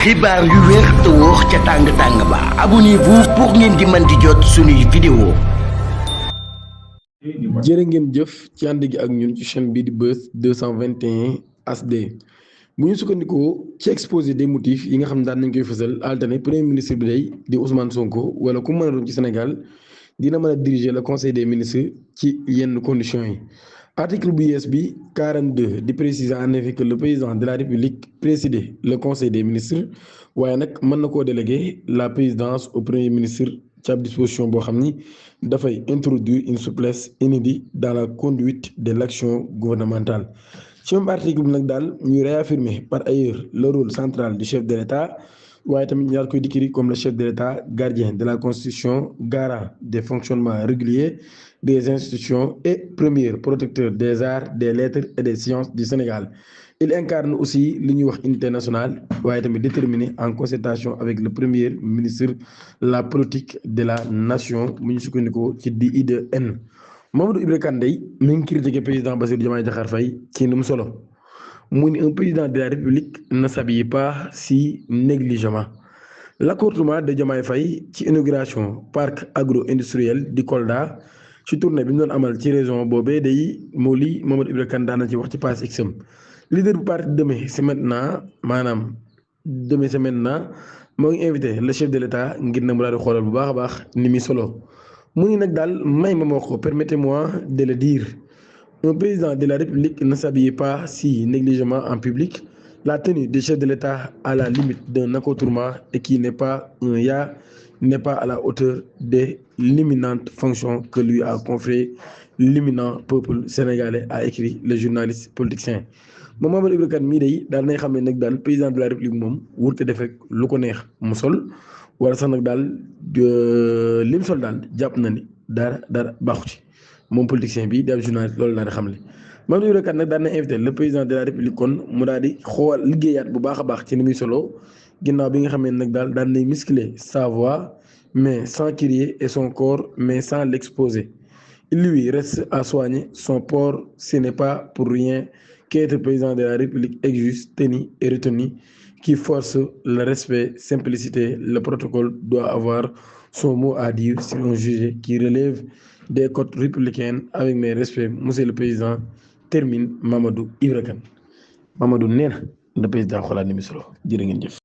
xibaar yu wér te wóor ca tàng ba abonnez-vous pour ngeen di mën di jot suñuy vidéo. jërë ngeen jëf ci ànd gi ak ñun ci chaîne bii di Buzz 221 HD bu ñu sukkandikoo ci exposé des motifs yi nga xam ne daan nañ koy fësal altine premier ministre bi day di Ousmane Sonko wala ku mën a doon ci Sénégal dina mën a diriger le conseil des ministres ci yenn conditions yi. Article bu yees bi 42 di préciser en effet que le président de la République préside le conseil des ministres waaye nag mën na koo déléguer la présidence au premier ministre ci ab disposition boo xam ni dafay introduire une souplesse inédite dans la conduite de l'action gouvernementale. ci même article bi nag daal ñuy réaffirmer par ailleurs le rôle central du chef de l'État waaye tamit ñu daal koy décrire comme le chef de l'État gardien de la constitution, garant des fonctionnements réguliers des institutions et premier protecteur des arts, des lettres et des sciences du Sénégal. Il incarne aussi li ñuy wax unité nationale waaye tamit déterminé en concertation avec le premier ministre la politique de la nation mu ñu sukkandikoo ci DIDN. Mamadou Ibra Kane day mi ngi critiqué président Bassirou Diomaye Diakhar Faye ci ni mu solo mu ni un président de la République ne s'habille pas si négligemment. L'accourtement de Diomaye Faye ci inauguration parc agro-industriel di Kolda ci tournée bi ñu doon amal ci région boobee day moo lii Mamadou Ibra Kane daana ci wax ci page X-am. Leader bu parti Demain c'est maintenant moo ngi invité le chef de l'État ngir na mu daal di xoolal bu baax a baax ni muy solo mu ni nag daal may ma wax ko permettez-moi de le dire un président de la République ne s'habille pas si négligemment en public. La tenue du chef de l'État à la limite d'un accoutrement et qui n'est pas n'est pas à la hauteur de l'imminente fonction que lui a confiée l'éminent peuple sénégalais, a écrit le journaliste politicien. moom Mamadou Ibra Kane mii day daal nay xam ne nag daal président de la République moom wurte def rek lu ko neex mu sol wala sax nag daal lim sol daal jàpp na ni dara baaxu ci moom politicien bi daal journaliste loolu daal di xamle. Mamadou Ibra Kane nag daan na invité le président de la République kon mu daal di xool liggéeyaat bu baax a baax ci ni muy solo ginnaaw bi nga xam ne nag daal daan nay muscler sa voix mais sans crier et son corps mais sans l'exposer. Il lui reste à soigner son port, ce n'est pas pour rien qu'être président de la République exige tenue et retenue qui force le respect, simplicité. Le protocole doit avoir son mot à dire sur un sujet qui relève des codes républicains. Avec mes respects, monsieur le président, termine Mamadou Ibra Kane. Mamadou nee na le président xoolaat ni mu solo jërë ngeen jëf.